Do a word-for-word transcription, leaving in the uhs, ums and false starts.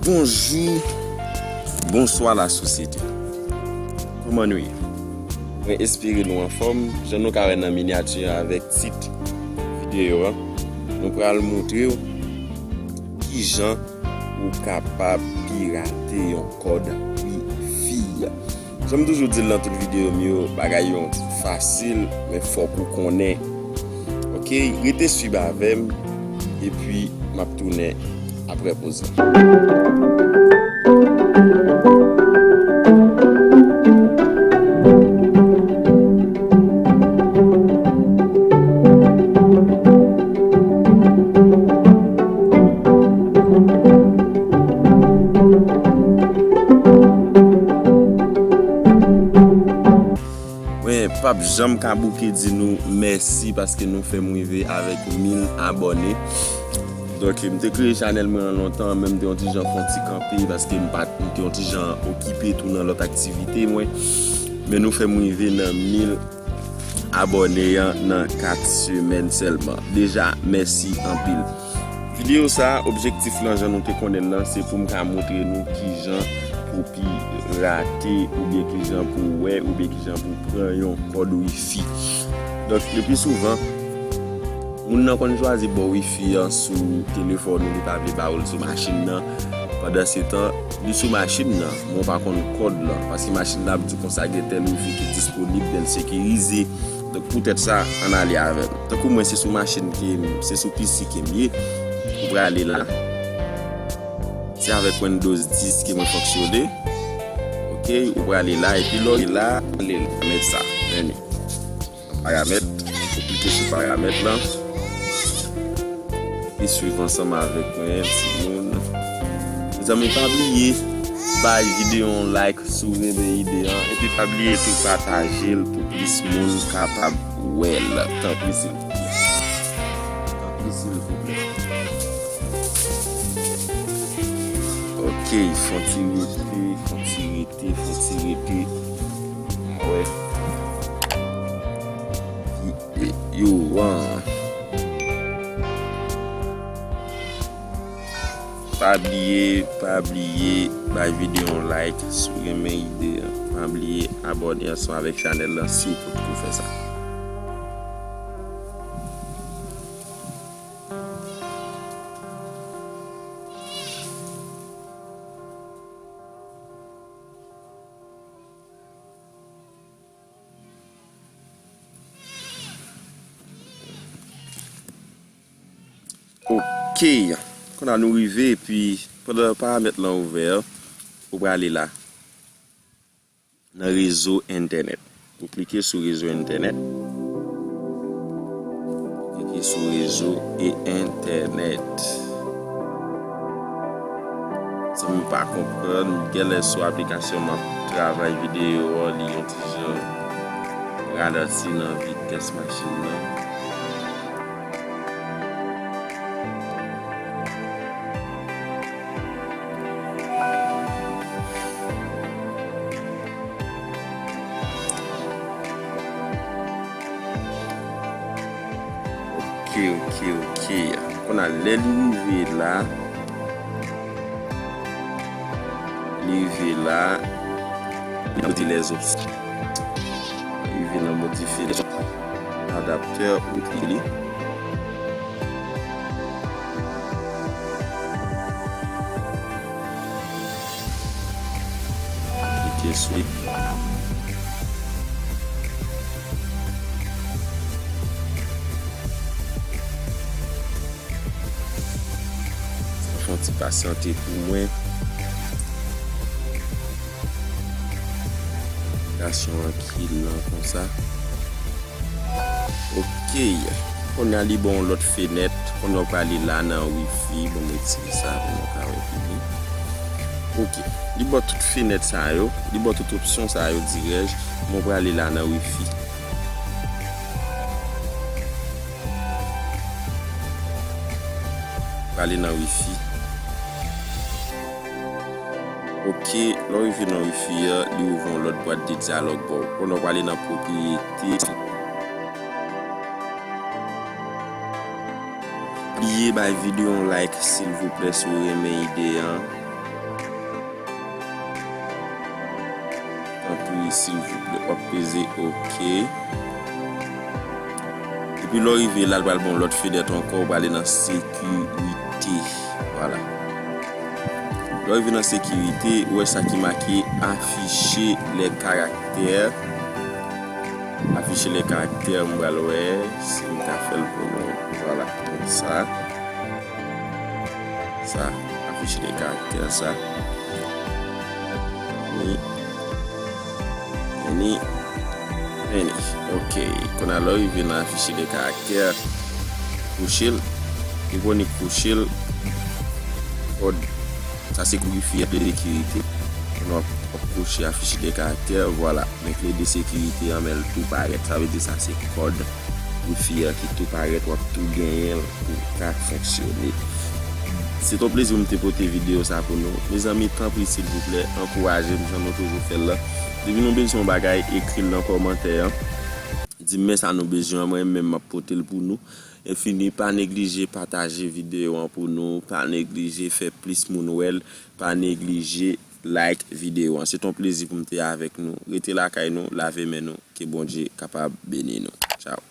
Bonjou, bonswa lasosyete. Kòman nou ye? Mwen espere nou anfòm. Jan nou ka wè nan minyati an avèk tit videyo an, nou pral montre w kijan ou kapab pirate yon kòd Wi-Fi. Jan m toujou di l nan tout videyo m yo, bagay yo fasil, men fòk ou konnen. Oke, rete swib avè m, epi m ap tounen apre poz la. Mwen p ap janm ka bouke di nou mèsi paske nou fè m rive avèk mil abòne. Donk, m te kreye chanèl mwen an lontan, men m te yon ti jan fè yon ti kanpe paske m pa t, m te yon ti jan okipe tou nan lòt aktivite mwen. Men nou fè m rive nan mil abòne an nan kat semèn sèlman. Deja, mèsi anpil. Videyo sa a, objektif lan, jan nou te konnen l lan, se pou m ka montre nou kijan pou pirate, oubyen kijan pou wè, oubyen kijan pou pran yon kòd Wi-Fi. Donk, le pli souvan, moun nan konn chwazi ba w Wi-Fi an sou telefòn ou, li pa vle ba ou l sou machin nan. Pandansetan, li sou machin nan, men w pa konn kòd lan, paske machin nan ap di w konsa gen tèl Wi-Fi ki disponib, byen sekirize. Donk, poutèt sa, ann ale avè m. Tankou mwen, se sou machin ke m, se sou P C ke m ye, ou prale la. Se avèk Windows dis ke mwen fonksyone. Oke, ou prale la, epi lè w la, ale la, mèt sa. Men li. Paramèt, ou klike sou paramèt lan. E swiv ansanm avèk mwen, timoun. Mezanmi, pa bliye bay videyo yon like si w renmen ide an. Epi pa bliye tou pataje l pou plis moun kapab wè l. Tanpri, silvouplè. Tanpri, silvouplè. Ok, fon ti rete, fon ti rete, fon ti rete. Wè. Yo, an. Pa bliye, pa bliye, bay videyo yon like si w renmen ide an. Pa bliye abòne ansanm avèk chanèl lan si w potko fè sa. Ok. Kounye a nou rive, epi pandan paramèt lan ouvè, ou prale la. Nan rezo entènèt. Ou klike sou rezo entènèt. Klike sou rezo e entènèt. Sa m pa konprann, genlè sou aplikasyon m ap travay videyo an, li yon ti jan ralanti nan vitès machin nan. Ok, ok, ok. Kounye a lè li rive la, li rive la, li di les options. Li rive nan modifye adaptè ou li. Klike sou li. Fè yon ti pasyante pou mwen. Aplikasyon an ki lan konsa. Ok. Kounye a li ba w yon lòt fenèt. Kounye a w prale la nan Wi-Fi. Bon, mwen retire sa pou nou ka wè pi byen. Ok. Li ba w tout fenèt sa yo. Li ba w tout opsyon sa yo, dirèj. Mwen prale la nan Wi-Fi. Prale nan Wi-Fi. Ok, lè w rive nan Wi-Fi a, li ouvri yon lòt bwat de dyalòg ba w. Kounye a w prale nan pwopriyete. Bliye bay videyo yon like, silvouplè, si w renmen ide an. Silvouplè. W ap peze oke. Epi lè w rive la, l pral ba w lòt fenèt ankò, ou prale nan sekirite. Vwala. Lè w rive nan sekirite, ou wè sa ki make afficher les caractères. Afficher les caractères, m pral wè si m ka fè l pou nou. Vwala, konsa. Sa, afficher les caractères, sa. Ni, ni, ni. Ok, kounye a lè w rive nan afficher les caractères, kouche l. Ou konnen kouche l, kòd, sa se kou wifi an de sekirite. Kounye a w ap kouche afficher les caractères, vwala. Men kle de sekirite an, men l tou parèt. Sa vle di sa se kòd wifi an ki tou parèt, w ap tou genyen l pou ka fonksyone. Se t on plezi pou m te pote videyo sa pou nou. Mezanmi, tanpri, silvouplè, ankouraje m jan nou toujou fè l la. Depi nou bezwen yon bagay, ekri l nan kòmantè an. Di m men sa nou bezwen an, mwen menm m ap pote l pou nou. Enfini, pa neglije pataje videyo an pou nou, pa neglije fè plis moun wè l, pa neglije like videyo an. Se t on plezi pou m te avèk nou. Rete lakay nou, lave men nou, ke Bondye kapab beni nou. Tchaw.